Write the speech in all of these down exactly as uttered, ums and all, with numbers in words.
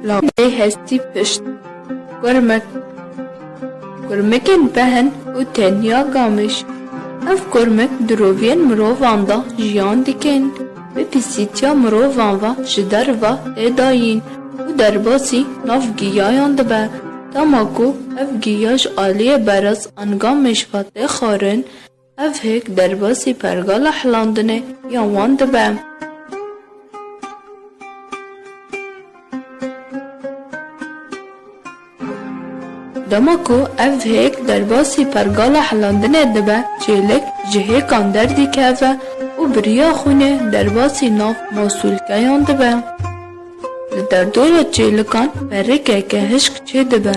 Lawê hestî pişt. Kurmik. Kurmikên behin û tenya gamêş. Ev kurmik di roviyên mirovan de jiyan dikin. Bi pîsîtiya mirovan ve ji derve tê dayîn û derbasî nav giyayan dibe. Dema ku ev giya ji aliyê berez an gamêş ve tê xwarin, ev hêk derbasî pergala hilandinê ya wan dibe. Dema ku ev hêk derbasî pergala hilandinê dibe, çêlik ji hêkan derdikeve û bi riya xwînê derbasî nav masûlkeyan dibe. Li derdora çêlikan perikeke hişk çêdibe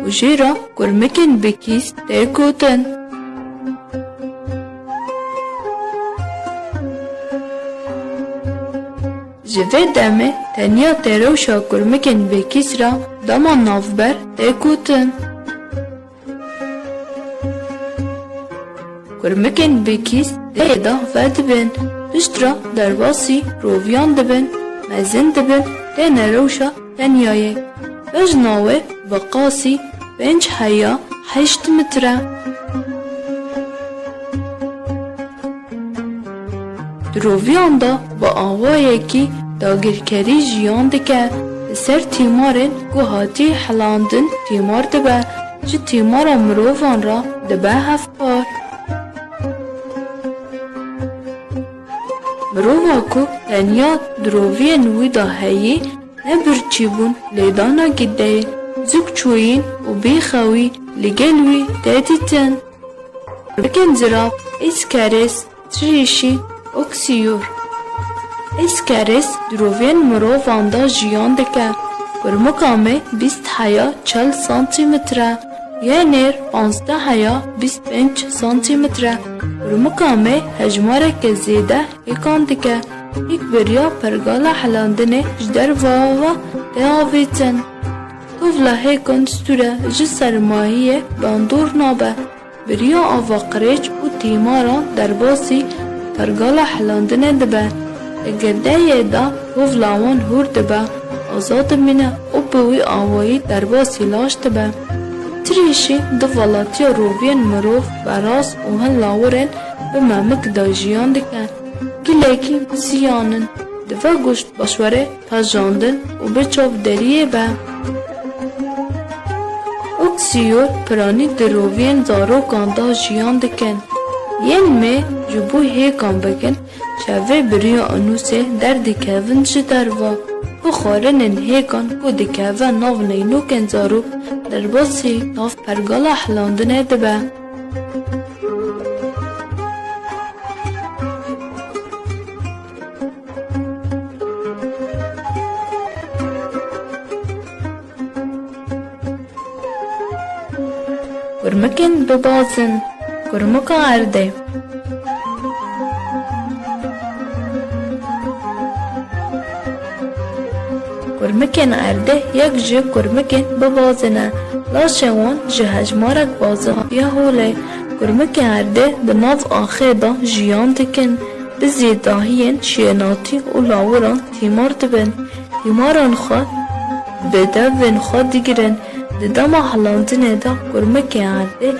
û jê re kurmikên bi kîs tê gotin. Ji vê demê tenya têrewşa kurmikên bi kîs re dema navber tê gotin. Kurmikên bi kîs dê de vedibin, pişt re derbasî roviyan dibin, mezin dibin, têne rewşa tenyayê. Bejna wê bi qasî pênc heya heşt metre. Di roviyan de bi awayekî dagirkerî jiyan dike. Li ser tîmarên ku hatî hilandin tîmar dibe, ji tîmara mirovan re dibe hevpar. Mirova ku tenya di roviyên wî de heyî, ne birçîbûn lêdana gideyê, zûk çûyîn û bêxewî li gel wî tê dîtin. Kurmikên zirav, êskerês, tirîşî, oksiyûr. Êskerês di roviyên mirovan de jiyan dike. Kurmika me bîst heya çel santîmetre, yê nêr panzdeh heya bîst pênc santîmetre. Kurmika me hejmareke zêde hêkan dike. Hêk bi riya pergala hilandinê ji derve ve tê avêtin. Tovla hêkan stûre ji sermayiyê bandor nabe. Bi riya ava qirêç û tîmaran derbasî pergala hilandinê dibe. Di girdeyê de tovla wan hûr dibe, aza dimîne û bi wî awayî derbasî laş dibe. Tirîşî di velatiya roviyên mirov, beraz û hin lawirên bi memik de jiyan dike. Gilekî bi ziyan in. Dibe goşt baş were pejandin û bi çavderiyê be. Oksiyûr piranî di roviyên zarokan de jiyan dikin. Yên me ji bo hêkan bikin, şevê bi riya anûsê derdikevin ji derve. Bi xwarinên hêkan ku dikeve nav neynokên zarok, derbasî nav pergala hilandinê dibe. Kurmikên bibazin, kurmika erdê. Kurmikên erdê yek ji kurmikên bibazin e. Laşên wan ji hejmarek bazin hatiye holê. Kurmikên erdê di nav axê de jiyan dikin. Bi zêdahiyên şênatî û lawiran tîmar dibin. Tîmaran xwe bi devên xwe digirin. Di dema hilandinê de kurmikên erdê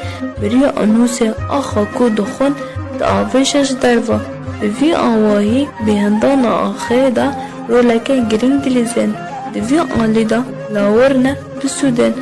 bi riya anûsê axa ku dixwin diavêje ji derve. Bi vî awahî bêhindana axê de roleke girîng dilîzin. Di vî alî de lawir ne bisûdin.